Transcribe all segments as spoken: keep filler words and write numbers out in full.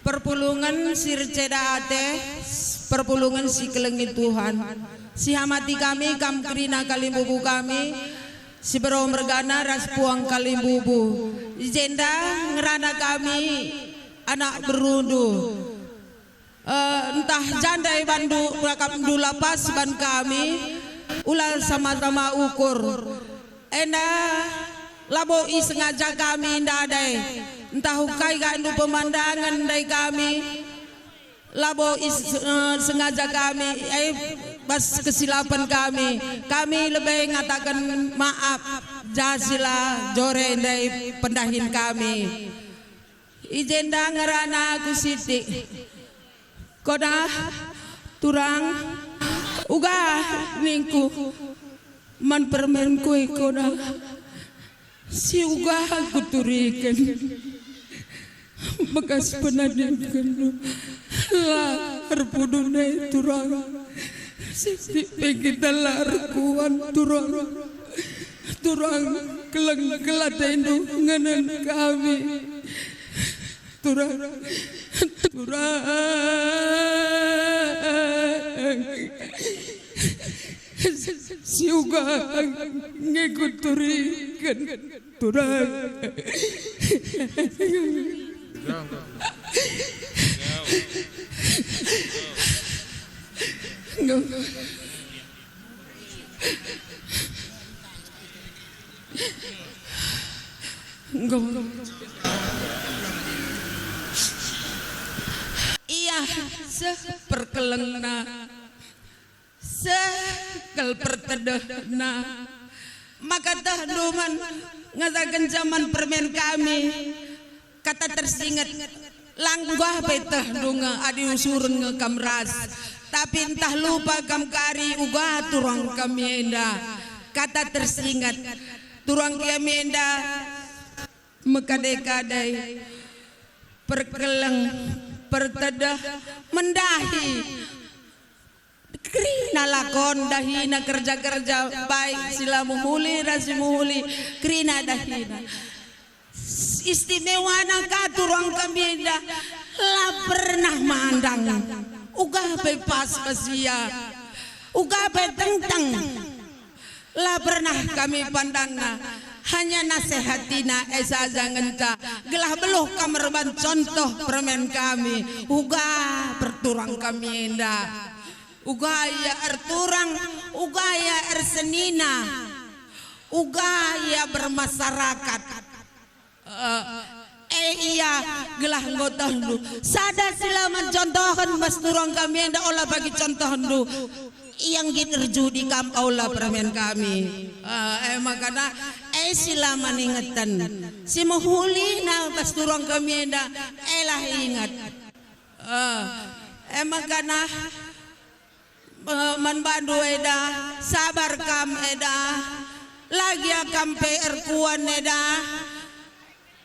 Perpulungen si erceda ate, perpulungen si kelengi Tuhan. Si hamati kami, kam kerina kalimbubu kami, si bero mergana ras puang kalimbubu. I jenda ngerana kami anak berundu. Eh, ntah jandai bandu, rangkapndu la pas ban kami, ula sama-sama ukur. Enda labo isengaja kami ndadai, ntah ukai ka ndu pemandangen ndai kami, labo is-, eh, sengaja kami, eh, bas kesilapen kami. Kami lebe ngataken maap, jasila jore ndai pendahin kami. I jenda ngerana aku sitik. Kona, turang, uga ningku man permenku e kona, si uga kuturiken bekas penadingkenndu la erpudun e turang. Sitik pe kita la erkuan turang. Turang keleng-keleng atendu ngenen kami. Turang, turang. Si uga nge kuturiken turang. Enggo. Ia seh perkelengna, seh kal pertedehna. Maka tehndu man ngataken jaman permen kami. Kata tersinget, langgah pe tehndu nge adi usuren nge kam ras. Tapi ntah lupa kam kari uga turang kami enda. Kata tersinget, turang kami enda mekade-kade, perkeleng, pertedeh, mendahi. Kerina lakon dahina kerja-kerja baik si la mehuli ras si mehuli, kerina dahina. Istimewana ka turang kami enda, la pernah mandang, uga pe pas bas ia, uga pe tengteng. La pernah kami pandangna, hanya nasehatina e saja ngenca, gelah beluh kam erban contoh permen kami, uga perturang kami enda. Uga ia erturang, uga ia ersenina, uga ia bermasyarakat. Eh, eh, ia gelah enggo tehndu. Sada si la man contohen bas turang kami enda ola bagi contohndu. Ia nggit erjudi kam ola permen kami. Eh, eh, makana, eh, si la man ingeten. Si mehulina bas turang kami enda, eh, lah inget. Eh, eh, makana, Eh, man bandu eda, sabar kam eda, la gia kam pe erkuan eda.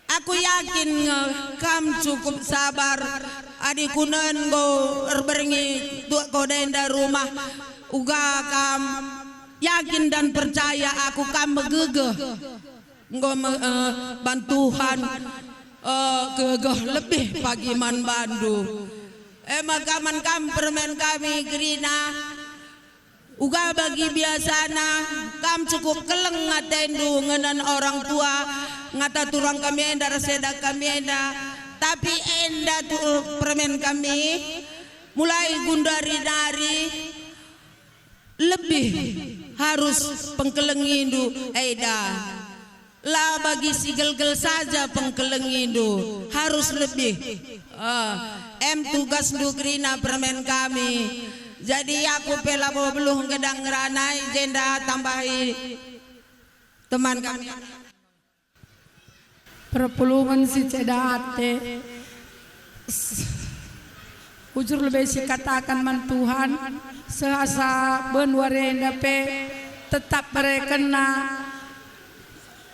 Aku yakin nge kam cukup sabar, adi kunen enggo erberngi tuak koda enda rumah, uga kam yakin dan percaya aku kam megegeh. Enggo me-, eh, ban Tuhan, eh, gegeh lebih pagi man bandu. E maka man kam permen kami kerina, uga bagi biasana kam cukup keleng atendu ngenen orang tua, ngata turang kami enda ras eda kami enda, tapi enda tu permen kami, mulai gundari nari, lebih harus pengkelengindu eda. La bagi si gelgel saja pengkelengindu, harus lebih. Ah, em tugasndu kerina permen kami. Jadi aku pe labo beluh ngedang ngerana i jenda tambahi teman kami. Perpulungen si ceda ate. S-, ujur lebe sikataken man Tuhan, seh asa ben wari enda pe tetap berekenna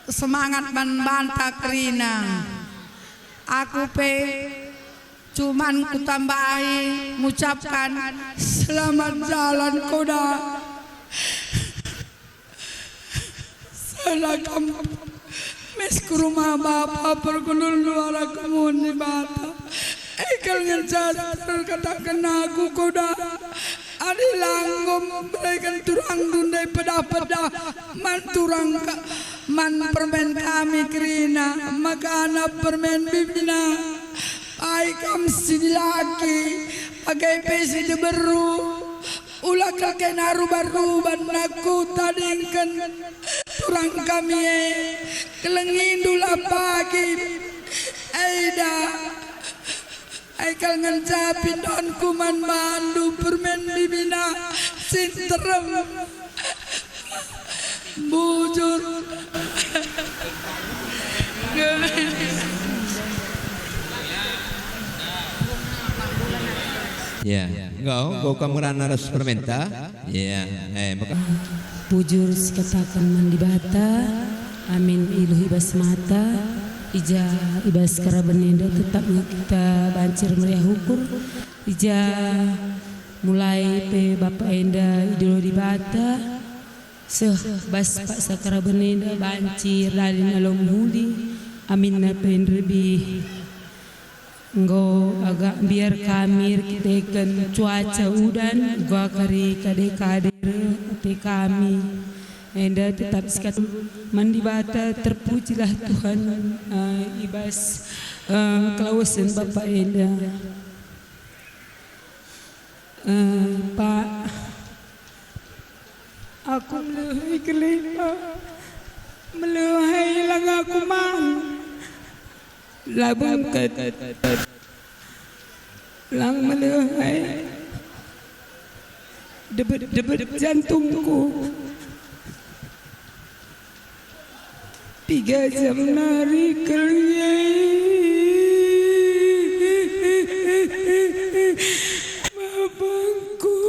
semangat man banta kerina. Aku pe cuman kutambahi ngucapkan selamat jalan koda. Sala kam mes ku rumah Bapa pergulun luar kemun Dibata. E kal ngenca terkataken aku koda, adi la enggo mereken turangndu ndai pedah-pedah man turang ka, man permen kami kerina, maka anak permen bibina. Ai kam si dilaki, bage pe si diberu, ula kal kena ruban-ruban aku tadingken turang kami e. Kelengindulah pagi, Eda. Ai kal ngenca pindonku man bandu permen bibina si nterem. Bujur. Ya, enggo, enggo kam ngerana ras permenta. Ya, eh, maka Bujur sikataken man Dibata, amin iluh ibas mata, i ja ibas karaben enda tetap nge kita banci meriah ukur, i ja mulai pe bapa enda idilo Dibata, seh bas paksa karaben enda banci lalin alo mehuli, aminna pe nderbih. Enggo agak mbiar kami erkiteken cuaca udan, uga kari kade-kade reh ate kami. Enda tetap sikat man Dibata, terpujilah Tuhan, eh, i bas, eh, kelawesen Bapa enda. Eh, Pak, aku melehai kelipa, melehai lang aku man, la bengket, lang melehai, debet-debet jantungku. Piga jam nari kal nge bapangku.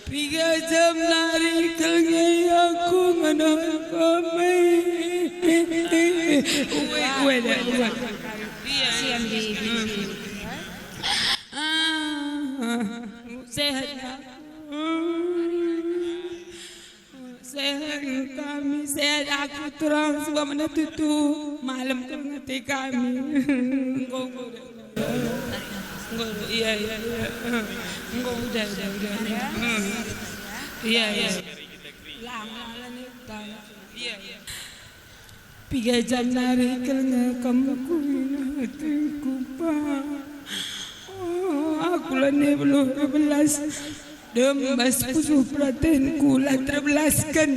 Piga jam nari kal nge aku ngena kami. Uwe, uwe, uwe. Iya, iya. Ah, sehat aku. Sehat kami, sehat aku terang sebab mana tutu malam kal nge ate kami. Enggo, enggo, udah. Enggo, iya, iya, iya. Enggo, udah, udah, udah. Iya, iya. Lama lah nih, udah. Iya, iya. Piga jam nari kal nge kam kuingat atengku, Pak. Oh, aku la nge beluh erbelas. Dem bas pusuh peratenku la terbelasken.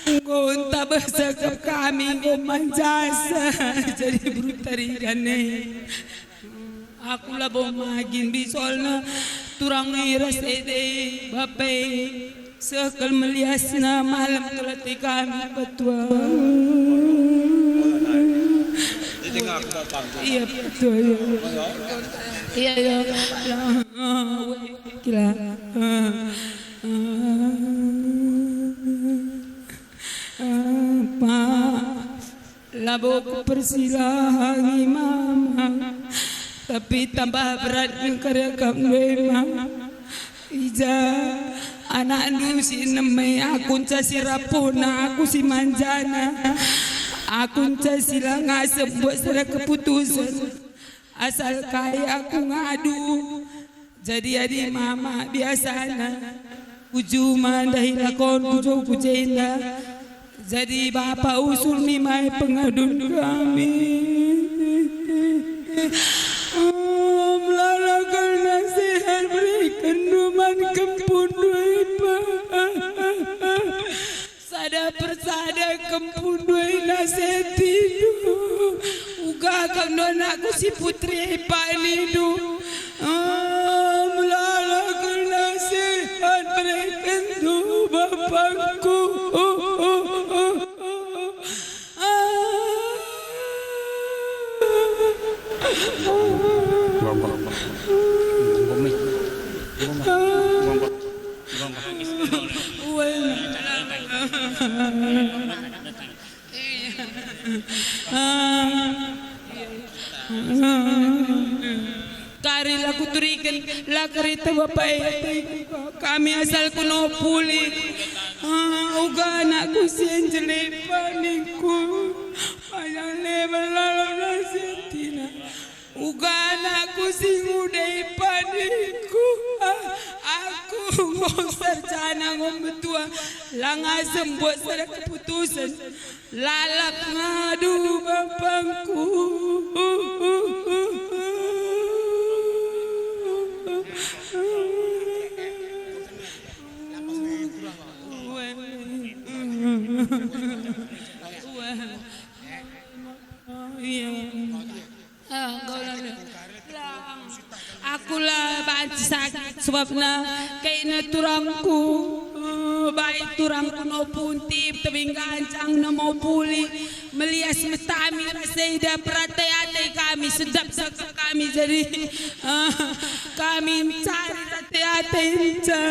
Enggo ntabeh sekep kami enggo manjasa jadi beru tarigan e. Aku labo magin bisolna turang e ras ede, Bapa e. Seh kal meliasna malem kal ate kami petua. Iya, petua, iya. Iya, iya. Kila. Pak. Labo kupersilangi mama, tapi tambah berat nge kari akapndu e mama. I ja anakndu si enem e, aku nca si rapuhna, aku si manjana, aku nca si la ngasep buat sada keputusen. Asal kai aku ngadu. Jadi adi mama biasana ku juma ndahi lakonku jo ku jenda. Jadi bapa usul mi mai pengadun kami. Om lala kal nasihat berekenndu man kempundu e, Pak. Sada persada kempundu e nasehatindu. Uga kam ndo anakku si putri e, Pak, nindu. Ah, melala kal nasihat berekenndu bapangku. Ah. Bapa. Bapa. Bapa. Kari la kuturiken, la kari teh bapa e ateku, ka Kami asal kuno puli. Ah, uga anakku si Angel ipaningku. Panjang lebar lalap nasi atina. Uga anakku si nguda ipaningku. Ah, aku enggo sarjana, enggo metua. Langa sembuat sada keputusan. Lalap ngadu bapangku. Iya. Ah, enggo la, la. Aku la banci sakit sebabna kaina turangku. Eh, baik turangku no punti, tebing gancang no mau puli. Melias metami rasa ida, peratai-atai kami, sedap saka kami jadi, eh, kami mencari ratai-atai enca.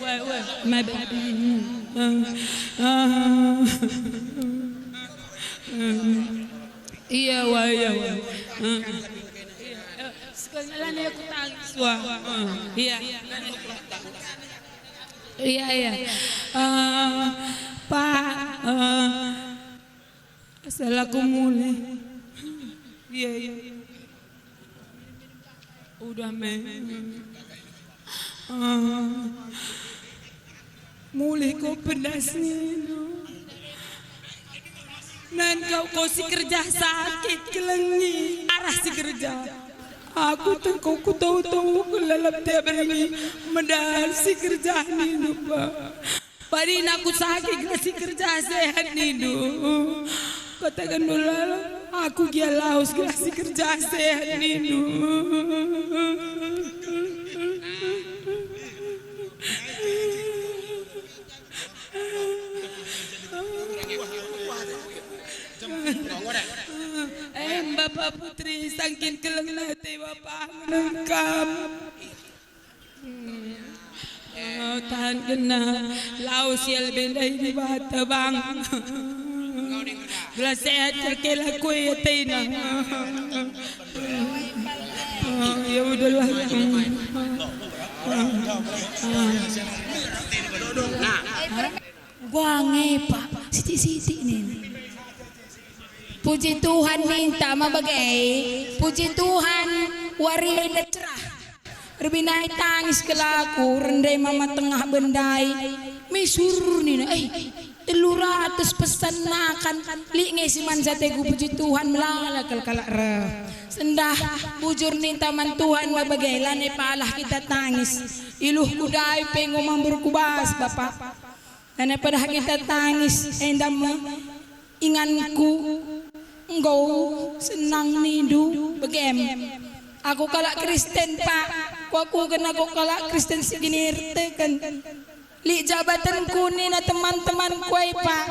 Wah, wah, my bad. Ah, ah. Iya, wah, iya, wah. Ah. Sekali lagi aku tangis, wah. Ah, iya. Iya, iya. Ah, Pak, ah, asal aku mulih. Iya, iya. Udah me. Ah. Mulih ko pedas nindu. Nan kau ko si kerja sakit kelengi arah si kerja. Aku tengko kutau-tau kelalap tiap berngi medal si kerja nindu, Pak. Padin aku sakit gelah si kerja sehat nindu. Kataken dulu, aku gia laus gelah si kerja sehat nindu. Eh, Bapa Putri, sangkin keleng ate Bapa nengkam. Hmm. Oh, tahan kena. Laus ia lebih dari Dibata, Bang. Gelah sehat kerkela kue ateina. Oh, ya udahlah. Guang e, Pak, sitik-sitik nin. Puji Tuhan ninta ma bage. Puji Tuhan, wari enda cerah. Erbinai tangis kal aku, rende mama tengah bendai. Misur nina, eh, telu ratus pesen makan. Lit nge si man ateku, puji Tuhan, melala kal kalak reh. Sendah, bujur ninta man Tuhan ma bage, lanai palah kita tangis. Iluhku ndai pe enggo mambur kubas, Bapa. Nana pedah kita tangis, enda me inganku enggo senang nindu begem. Aku kalak Kristen, Pak. Kuakuken aku kalak Kristen si genirteken. Lit jabatenku nina teman-temanku e, Pak.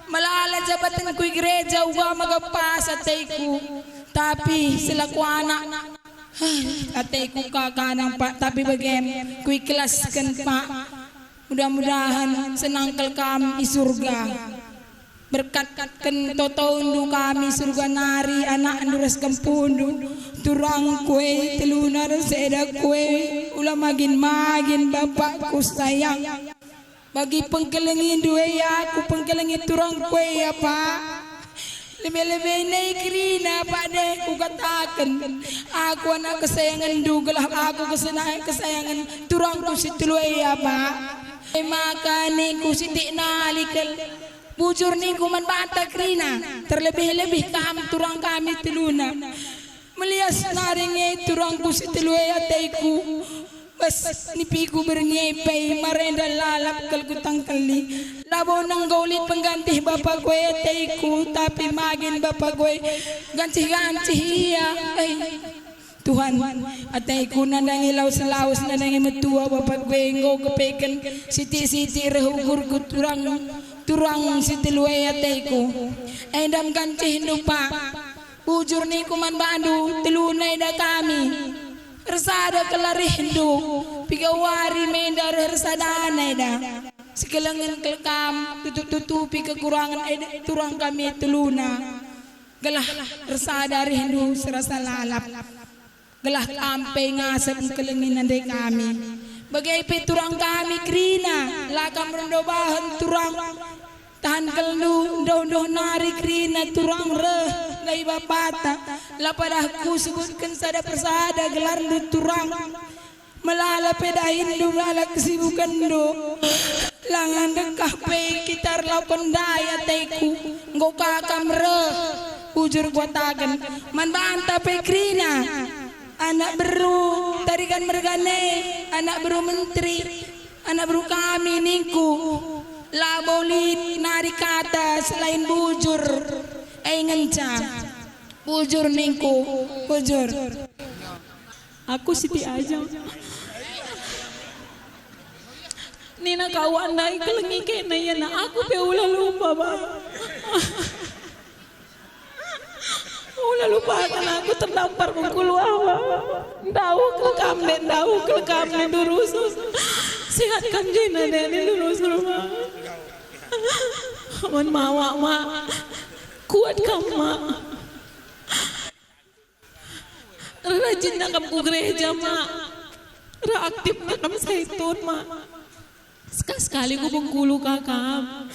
Melala jabatenku i gereja uga maka pas ateku. Tapi selaku anak, ateku ka kadang, Pak. Tapi begem, kuikhlasken, Pak. Mudah-mudahan senang kal kam i Surga. Berkatken totondu kam i Surga nari, anakndu ras kempundu, turangku e, teluna ras edakku e, ula magin-magin Bapakku sayang. Bagi pengkelengindu e aku pengkelengi turangku e, ya, Pak. Lebe-lebe nai kerina, Pak, deh kukataken. Aku anak kesayangenndu, gelah aku kesena-, kesayangen turangku si telu e, ya, Pak. E maka ningku sitik nali kal. Bujur ningku man banta kerina, terlebih-lebih kam turang kami teluna. Melias nari nge turangku si telu e ateku. Bas nipiku berngi e pe, mara enda lalap kal kutangkeli. Labo nenggo lit pengganti bapakku e ateku, tapi magin bapakku e gancih-gancih ia. Eh, Tuhan, ateku nandangi laus-laus, nandangi metua bapakku e enggo kepeken sitik-sitik reh ukurku turang, turang si telu e ateku. Enda me gancihndu, Pak. Bujur ningku man bandu, teluna eda kami. Ersada kal arihndu, piga wari me enda reh ersadana eda. Sikelengen kal kam, tutup-tutupi kekurangen eda, turang kami teluna. Gelah ersada arihndu serasa lalap, gelah kam pe ngasep engkelengi nande kami. Bage pe turang kami kerina, la kam rendo bahan turang. Tahan kelndu, ndoh-ndoh nari kerina turang reh ndai bapata. La padah kusebutken sada persada gelarndu turang. Melala pe dahinndu, melala kesibukenndu. Langan dekah pe kita erlaku ndai ateku. Enggo ka kam reh, bujur kuataken. Man banta pe kerina. Anak beru Tarigan mergane, anak beru menteri, anak beru kami ningku. Labo lit nari kata selain bujur. E ngenca. Bujur ningku, bujur. Aku Siti Ajeng. Nina kau andai kelengi kena ia na aku pe ula lupa, ba. Ula lupaken aku terdampar bengkulu awa. Ndauh kel kam de, ndauh kel kam de ndu rusur. Sehat kam jina de ndu rusur, ma. Man mawa, ma. Kuat kam, ma. Rajin kam ku gereja, ma. Reaktif kam Saitun, ma. Sekali-sekali ku Bengkulu ka kam.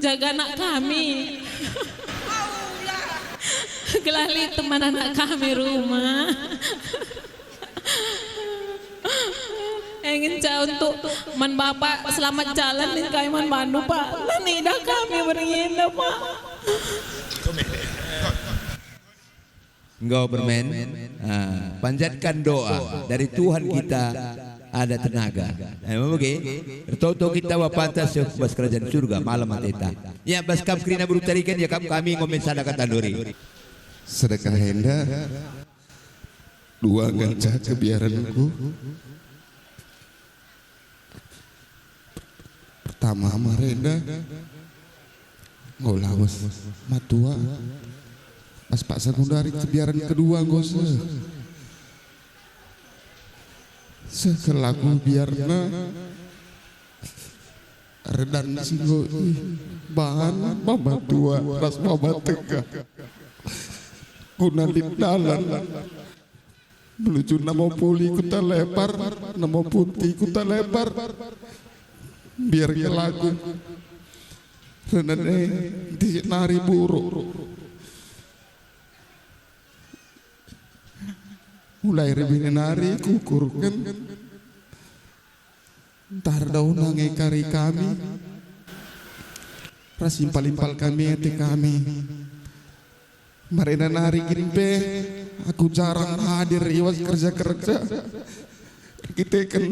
Jaga anak kami. Gelah lit teman anak kami rumah. E ngenca untuk man Bapak selamat jalan nin kai man bandu, Pak. Lah nidah kami berngi enda, Pak. Enggo bermen, ah, panjatkan doa dari Tuhan kita ada tenaga. Eh, mage, ertoto kita bapanta seh bas kerajaan surga, malem ateta. Ya, bas kam kerina beru Tarigan, ya kam kami ngomen sada kata nduri. Sedekah enda, dua ngenca kebiaranku. Pertama, marenda enggo lawes matua. Pas paksa gundari kebiaran kedua enggo seh. Seh kelaku biarna redan si enggo ibahan mama tua ras mama tengah. Guna lit dalan. Menuju Namopuli Kuta Lepar, Namopunti Kuta Lepar. Biar kelaku. Renene di nari buruk. Mulai rebine nari kukurken. Ntah erdauna nge kari kami, ras impal-impal kami ate kami. Marenda nari kin pe, aku jarang hadir i bas kerja-kerja. Erkiteken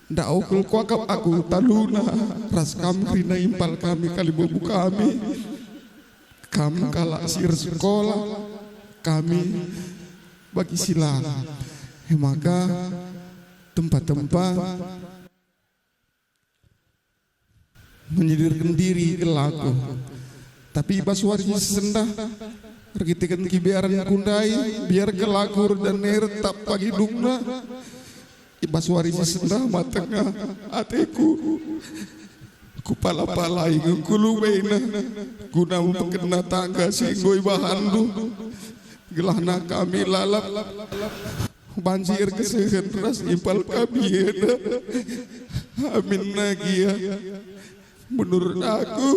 ndauh kal kuakap aku taluna ras kam kerina impal kami, kalimbubu kami. Kam kalak si ersekolah, kami bagi si la. E maka tempa-tempa menyendiriken diri kelaku. Tapi i bas wari si sendah, erkiteken kebiaranku ndai, biar kelaku dan e retap bagi dungna. I bas wari si sendah ma tengah ateku. Kupala-palai ngengkulu bena guna mempekena tangga si enggo ibahanndu. Gelahna kami lalap banci erkesehen ras impal kami enda. Amin nagia. Menurut aku,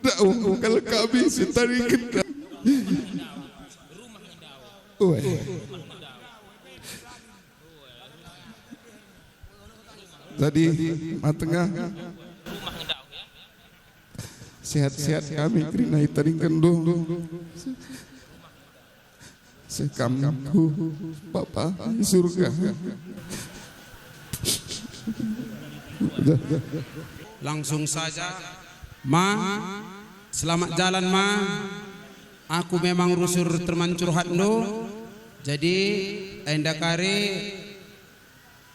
ndauh kal kami si tariken. Ue. Jadi, ma tengah. Sehat-sehat kami kerina itadingkenndu. Seh kam ku Bapa i surga. Langsung saja, Ma. Selamat jalan, Ma. Aku memang rusur teman curhatndu. Jadi, enda kari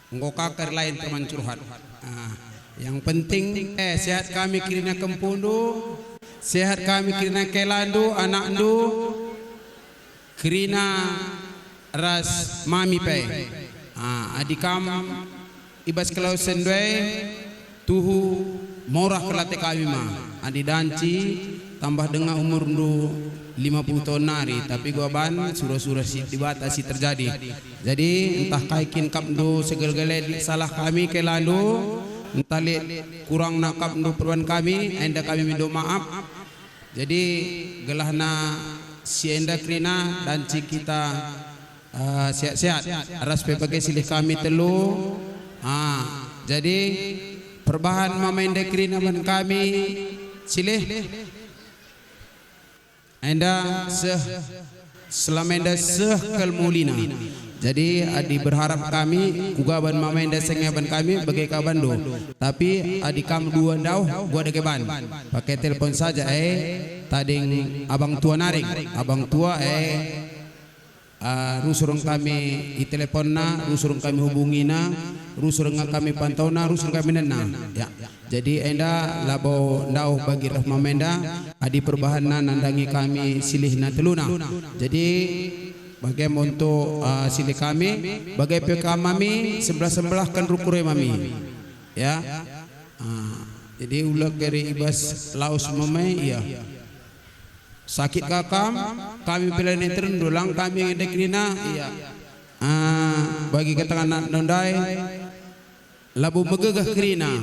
enggo ka kari lain teman curhat. Ah, yang penting, eh, sehat kami kerina kempundu, sehat kami kerina kelandu, anakndu, kerina ras mami pe. Ah, adi kam i bas kelawesenndu e, tuhu morah kal ate kami ma. Adi danci, tambah denga umurndu lima puluh tahun nari, tapi gua ban sura-sura si Dibata si terjadi. Jadi, ntah kai kin kapndu segel-gele salah kami kelandu, ntah lit kurangna kapndu perban kami, enda kami mindo maaf. Jadi, gelahna si enda kerina dan si kita eh, sehat-sehat. Ras pe bage silih kami telu. Ah, jadi perbahan mama enda kerina man kami silih. Enda seh, selama enda seh kal mulina. Jadi adi berharap kami, kuga ban mama enda senga ban kami, bage ka bandu. Tapi adi kam dua ndauh, gua dage ban. Pakai telepon saja, eh, tading abang tua naring, abang tua, eh, Ah, rusur kami iteleponna, rusur kami hubungina, rusur nge kami pantauna, rusur kami nena. Ya. Jadi enda labo ndauh bagi reh mama enda, adi perbahanna nandangi kami silihna teluna. Jadi, bage me untuk, ah, silih kami, bage pe kam mami, sebelah-sebelahken rukure mami. Ya. Ah, jadi ula keri ibas laus mama, iya. Sakit ka kam, kami pela nenterndu lang kami enda kerina, iya. Ah, bagi ketenganan ndai, labo megegeh kerina.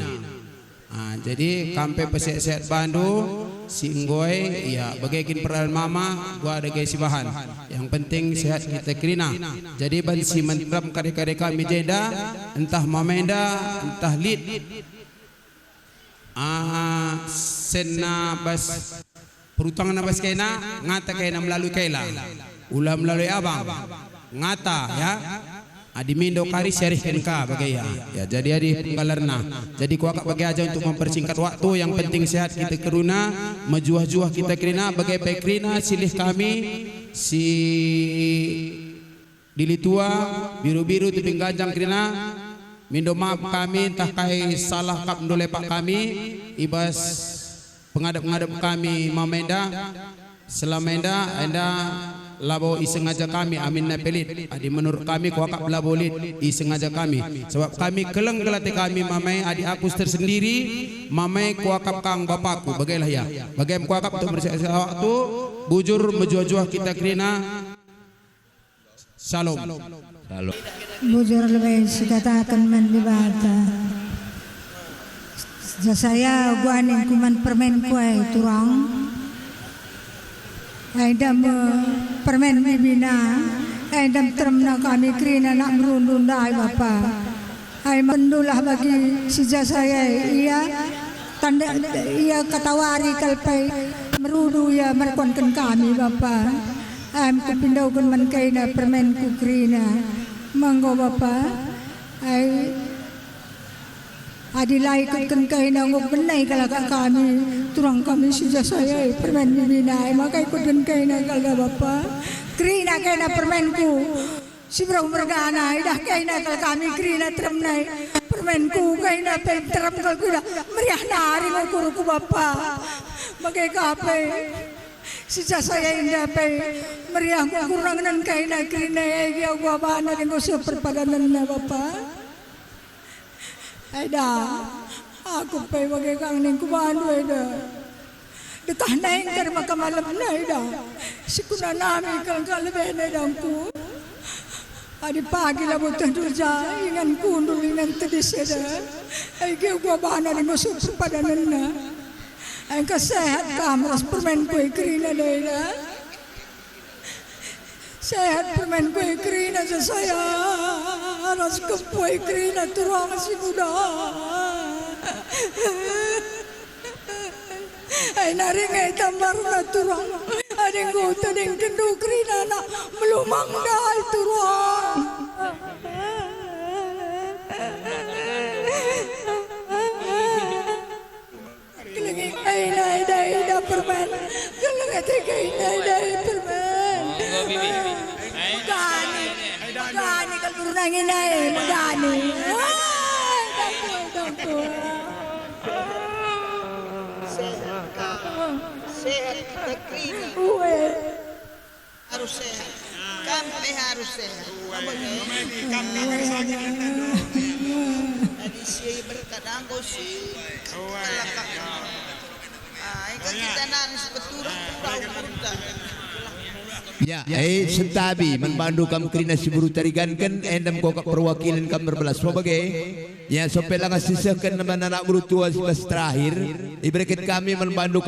Ah, jadi kam pe pesehat-sehat bandu, si enggo e, iya, bage kin perdalan mama, gua dage si bahan. Yang penting sehat kita kerina. Jadi banci menteram kade-kade kami jenda, entah mama enda, entah lit. Ah, senna bas perutangna bas kaina, ngata kaina melalui kaila. Ula melalui abang. Ngata, ya. Adi mindo kari siarihken ka bage ia. Ya, jadi adi penggalarna. Jadi kuakap bage aja untuk mempersingkat waktu, yang penting sehat kita kerina, mejuah-juah kita kerina, bage pe kerina, silih kami, si Dili tua, biru-biru, tebing ganjang kerina, mindo maaf kami, ntah kai salah kap ndolepak kami, i bas pengadep-ngadep kami mama enda, selama enda, enda labo isengaja kami, aminna pe lit. Adi menurut kami, kuakap labo lit, isengaja kami. Sebab kami keleng kal ate kami, mama e, adi aku tersendiri, mama e, kuakap kang bapaku, bagelah ia. Bage me kuakap untuk mersiap-siap waktu, bujur, mejuah-juah kita kerina, Shalom. Shalom. Bujur lebe sikataken man Dibata. Jasaya guaning kuman permenku e turang. Enda me permen bibina, enda me teremna kami kerina nak merundu ndai Bapa. Ai mendulah bagi si Jasaya e, ia tanda, ia katawari kal pe merudu ia merkuanken kami, Bapa. Ai me kupindoken man kaina permenku kerina. Manggo, Bapa. Ai adi la ikutken kaina enggo benai kal akap kami, turang kami si Jasaya e, permen bibina, ai maka ikutken kaina kal da, Bapa. Kerina kaina permenku. Si beru mergana, idah kaina kal kami kerina terem nai. Permenku kaina pe terem kal kuda. Meriah nari ngukurku Bapa. Bage ka pe. Si Jasaya enda pe meriah ngukur nangen kaina kerina, e gia gua bana enggo seh perpadanenna Bapa. Eda, aku pe bage kang ningku bandu eda. Detah nengker maka malemna eda. Sikunanami kal engka lebena edangku. Adi pagi labo teh durja, ingan kundul, ingan tedis eda. Ai gia gua bana enggo seh perpadanenna. Engka sehat kam ras permenku e kerina eda. Sehat permenku e kerina Jasaya, ras kempu e kerina turang si muda. Ai nari nge tambarna turang, adi enggo tedingkenndu kerina nak melumang ndai turang. Kelengi kaina eda, eda permen. Kelengi kaina eda, eda permen. Monggo, Bibi. Ayo. Megani. Megani kal burung angin ai, megani. Wah, dangku, dangku. Sehat, sehat kita kerina. Uwe. Harus sehat. Kam pe harus sehat. Apa, eh? Tadi si berkat anggo si kelakak. Ai ka kita nan si peturut kurau kurta. Ya, eh, sentabi man bandu kam kerina si beru tariganken, endam kok perwakilen kam erbelas. Wa bage. Ya, sope langa sisehken man anak beru tua si bas terakhir, ibereken kami man bandu